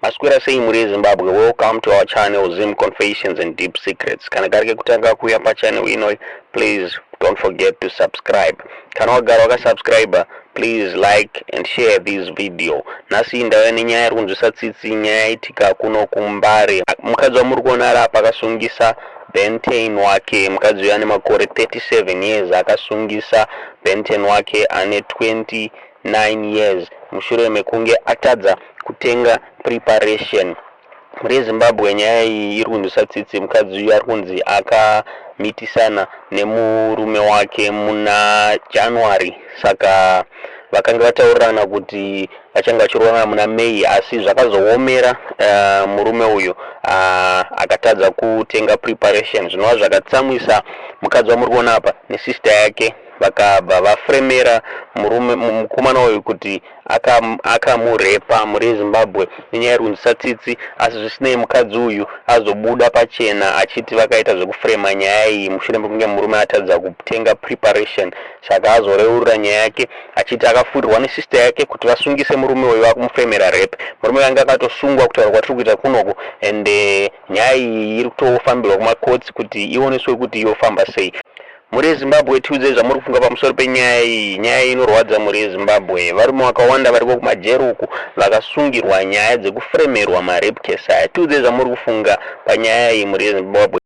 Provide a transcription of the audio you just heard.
Maswera sei mhuri yeZimbabwe, welcome to our channel, Zim Confessions and Deep Secrets. Kana kari kekutanga kuuya pachannel ino, please don't forget to subscribe. Kana wagara wakasubscribe, please like and share this video. Nhasi ndauya nenyaya iri kunzwisa tsitsi, nyaya yaitika kuno kuMbare. Mukadzi wamuri kuona ari apa akasungisa Benten wake. Mukadzi uyu ane makore 37 years, akasungisa Benten wake ane 29 years mushure mekunge atadza kutenga preparation. Mhuri yeZimbabwe, nyaya iyi iri kunzwisa tsitsi. Mukadzi uyu ari kunzi akamitisana nemurume wake muna January, saka vakanga vataurirana kuti vachange vachiroorana muna May, asi zvakazoomera. Murume uyu akatadza kutenga preparation, zvinova zvakatsamwisa mukadzi wamuri kuona apa nesister yake. Vakabva vafremera murume, mukomana uyu, kuti akamurepa. Mhuri yeZimbabwe, nenyaya iri kunzwisa tsitsi, asi zvisinei mukadzi uyu azobuda pachena achiti vakaita zvekufrema nyaya iyi mushure mekunge murume atadza kutenga preparation. Saka azoreurura nyaya yake achiti akafurirwa nesister yake kuti vasungise murume uyu, vakumufremera rape. Murume uyu anga akatosungwa kutaura kwatiri kuita kunoku, and nyaya iyi iri kutofambirwa kumakotsi kuti ioneswe kuti yofamba sei. Mhuri yeZimbabwe, tiudzei zvamuri kufunga pamusoro penyaya iyi. Nyaya iyi inorwadza, mhuri yeZimbabwe. Varume vakawanda variko kumajeri uku vakasungirwa nyaya dzekufremerwa marape case aya. Tiudzei zvamuri kufunga panyaya iyi, mhuri yeZimbabwe.